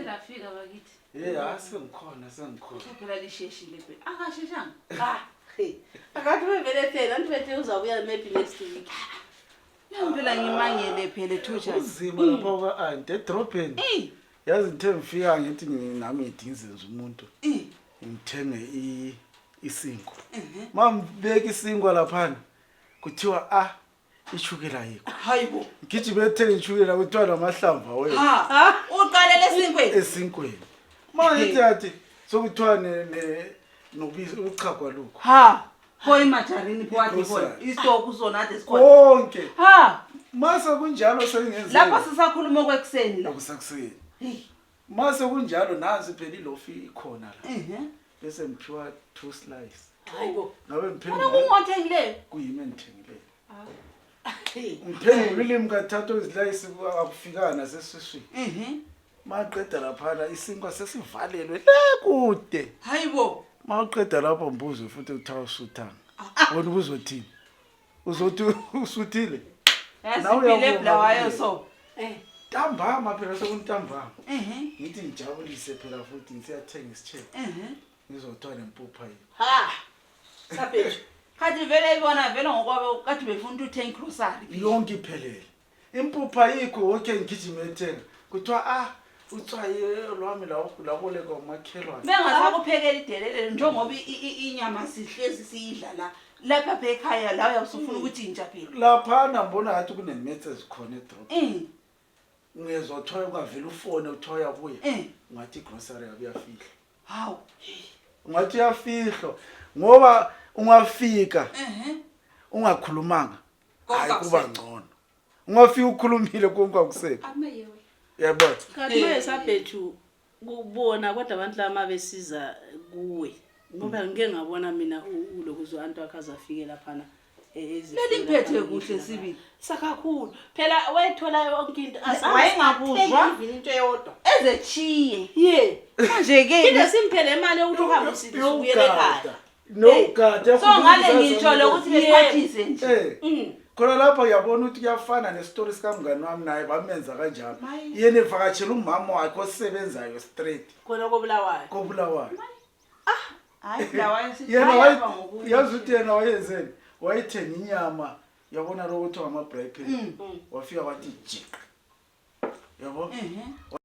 selafika bakithi. Sengikhona. Phela lisheshile phela. Akasheshanga. Akathi bevele phela niphethe uzabuya maybe next week. Phela ngimangele phela Thuja. Uzima lapha kwa-aunt edrobheni. Yazi ngithe ngifika ngithi nami ngidingize nje umuntu. Ngithenge isinkwa. Mambeka isinkwa laphana. Kuthiwa ishukela yikho. Hayibo. Ngijime ethenge ishukela kuthiwa namahlamvu awethu. Uqalele esinkweni. Manje yathi sokuthiwa nobisi uchagwa lokho. Hoyi majarini phakathi khona. Istock uzonade sikhona. Konke. Mase kunjalo sengenze. Lapha sisakhuluma kwekuseni la. Kusakuseni. Mase kunjalo nazi phela ilofi ikhona la. Bese ngiphiwa 2 slice. Hayibo. Ngabe ngiphela. Kungothengile. Kuyimi engithengile. Ngiphendulile imkathatho izilayisi akufikana sesiswini. Maqeda lapha isinkwa sesivalelwe kude. Hayibo. Maqeda lapho mbuzo futhi uthawa usuthanga. Wona ubuzothini? Uzothi usuthile? Yasiphile blawayo so. Ntambama phela sokuntambama. Ngithi ngijabulise phela futhi ngisiyathenga isitshebo. Ngizothola impupha yikho. Saphethu. Khathi vele ibona vele ngokwabe kathi befuna uthenga grocery. Yonke iphelele. Impupha yikho wonke ngigijima ethenga. Kuthiwa utswaye lwami labo leko makhelwane. Bengasakuphekela idelele njengoba inyama sihlezi siyidla la. Lapha ekhaya la uyasufuna ukuthi intsha phela. Lapha nambona ngathi kunemethe ezikhona edrop. Ngezothoya ungavela ufone uthoya kuye. Ngathi grocery yakuyafihla. Hawu. Ngathi uyafihla ngoba ungafika. Ungakhulumanga. Hayi kuba ngcono. Ungafika ukhulumile konke akusekho. Ameyewe. Yabo. Kanti manje Saphethu kubona kodwa abantu lama besiza kuwe. Ngoba ngeke ngabona mina ulokuzwa abantu akazafike lapha Leliphethe kuhle sibili. Sakakhulu. Phela wayithola yonke into wayengabuzwa into eyodwa. Ezechiye. Manje ke Kinde simphele imali yokuthi uhambe sithi ubuyele ekhaya. No God. So ngale ngitsho lokuthi bephathise nje. Khona lapha uyabona ukuthi kuyafana nestory sikamngani wami naye bamenza kanjalo. Yena evakatshela umama wakhe osebenzayo straight. Khona kobulawayo. Kobulawayo. Hayi blawayo sithi yena yazi ukuthi yena wayenzeni? Wayithenga inyama yabona lo ukuthi ama braai wafika wathi jik. Yabo?